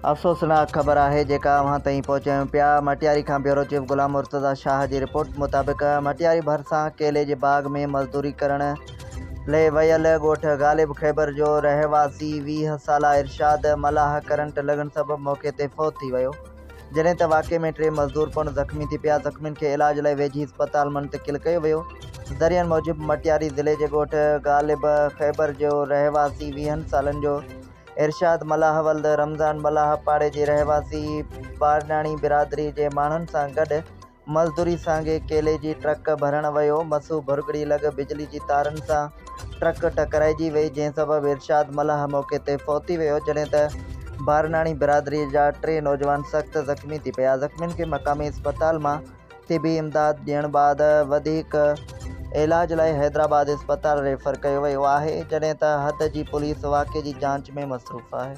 افسوسناڪ خبر آهي جيڪا اوهان تائين پهچايون پيا. مٽياري کان بيورو چيف غلام مرتضيٰ شاهه جي رپورٽ مطابق مٽياري ڀرسان ڪيلي جي باغ ۾ مزدوري ڪرڻ لئي ويل ڳوٺ غالب خيبر جو رهواسي 20 سالا ارشاد ملاح ڪرنٽ لڳڻ سبب موقعي تي فوت ٿي ويو جڏهن ته واقعي ۾ ٽي مزدور پڻ زخمي ٿي پيا زخمين کي علاج لاء ويجهي اسپتال منتقل ڪيو ويو ذريعن موجب مٽياري ضلعي جي ڳوٺ غالب خيبر جو رهواسي ويهن سالن جو ارشاد ملاح ولد رمضان ملاح پاڙي جي رهواسي بارناڻي برادري جي ماڻهن سان گڏ مزدوري سانگي ڪيلي جي ٽرڪ ڀرڻ ويو، مسو ڀرڳڙي لڳ بجلي جي تارن سان ٽرڪ ٽڪرائجي وئي، جنهن سبب ارشاد ملاح موقعي تي فوت ٿي ويو، جڏهن ته بارناڻي برادري جا ٽي نوجوان سخت زخمي ٿي پيا، زخمين کي مقامي اسپتال مان طبي امداد ڏيڻ بعد وڌيڪ علاج لاء حيدرآباد اسپتال ريفر ڪيو ويو آهي، جڏهن ته حد جي پوليس واقعي جي جاچ ۾ مصروف آهي.